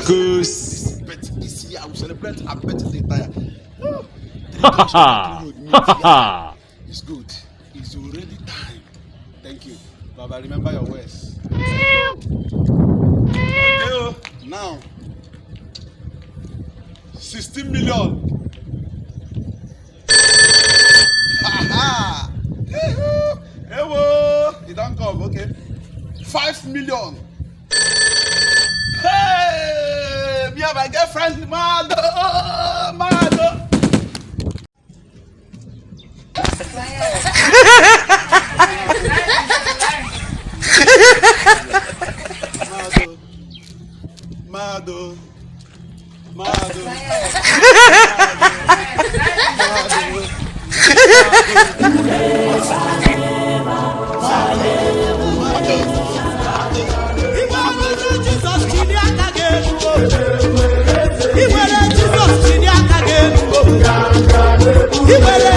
Chakus. This year I will celebrate her birthday tire. Ha ha ha ha. It's good. It's already time. Thank you. Baba, remember your words. Okay, oh, now, 16 million. Ha ha. Ewo, it don't come. Okay. 5 million. Hey, me and my girlfriend, mad, oh, mad. Oh. Mado. Mado. Mado. Iwere Jizọs chili aka gị elu o. Iwere Jizọs chili aka gị elu o. Iwere